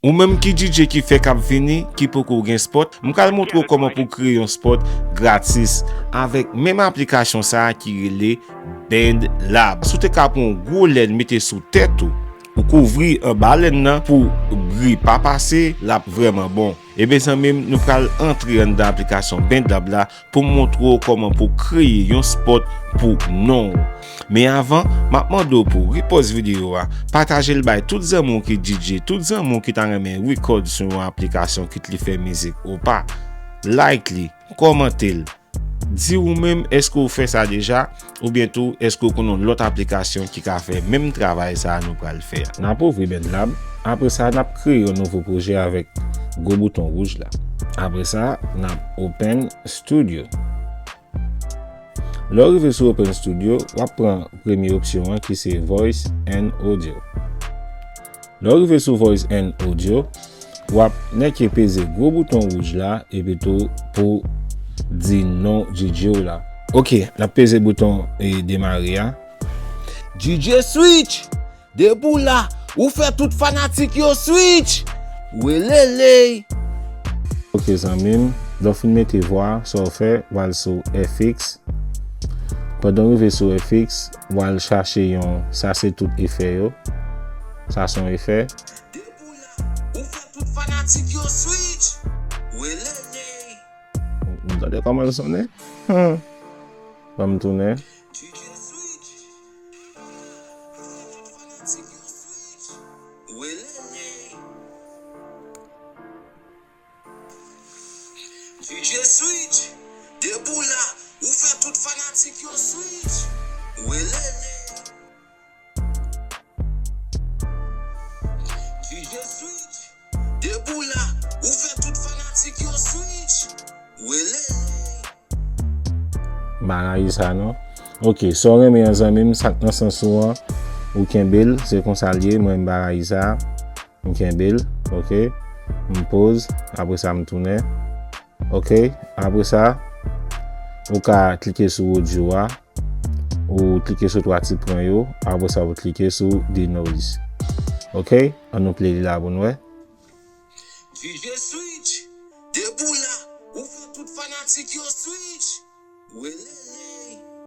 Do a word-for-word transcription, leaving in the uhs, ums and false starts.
Ou menm ki D J ki fèk ap vini, ki poko gen spot, m pral montre w kòman pou w kreye yon spot gratis avèk menm aplikasyon sa a ki rele BandLab. Si w te ka pran yon gwo lèn mete sou tèt ou, ou kouvri anba lèn nan pou bri pa pase, l ap vrèman bon. Ebyen zanmi m, nou pral antre anndan aplikasyon BandLab la pou m montre w kòman pou w kreye yon spot pou non w. Men avan, m ap mande w pou w repost videyo a, pataje l bay tout zanmi w ki D J, tout zanmi w ki ta renmen record sou yon aplikasyon, kit li fè mizik ou pa. Like li, kòmante l. Di ou menm, èske w fè sa deja? Oubyen tou, èske w konn yon lòt aplikasyon ki ka fè menm travay sa a nou pral fè a? N ap ouvri BandLab. Apre sa, n ap kreye yon nouvo pwojè avèk gwo bouton wouj la. Apre sa, n ap open Studio. Lè w rive sou Open Studio, w ap pran premye opsyon an ki se Voice and Audio. Lè w rive sou Voice and Audio, w ap nèke peze gwo bouton wouj la epi tou pou di non D J w la. Ok, n ap peze bouton e demare a. D J Switch! Depi w la, ou fè tout fanatik yo switch! Welele! Ok zanmi m, lè w fin mete vwa, sa w fè, w al sou F X. Pandan w rive sou F X, w al chache yon, sa se tout efè yo. Sa se yon efè. Depi w la, ou fè tout fanatik yo switch! Welele! Nou tande kòman l sonnen? Hmm. Ban m tounen. D J Switch. Fanatik yo switch. Welele. D J Switch. Depi w la, ou fè tout fanatik yo switch. Welele. D J Switch. Depi w la, ou fè tout fanatik yo switch. Welele. M pa rayi sa non. Ok, sa w renmen an zanmi m, sa k nan sans ou an, ou kenbe l, se konsa l ye, mwen m pa rayi sa. M kenbe l, ok. M poz, apre sa m tounen. Ok, apre sa, ou ka klike sou audio a, ou klike sou twa ti pwen yo, apre sa ou klike sou denoise. Ok, an nou play li la pou n wè. D J Switch, depi w la, ou fè tout fanatik yo switch. Welele.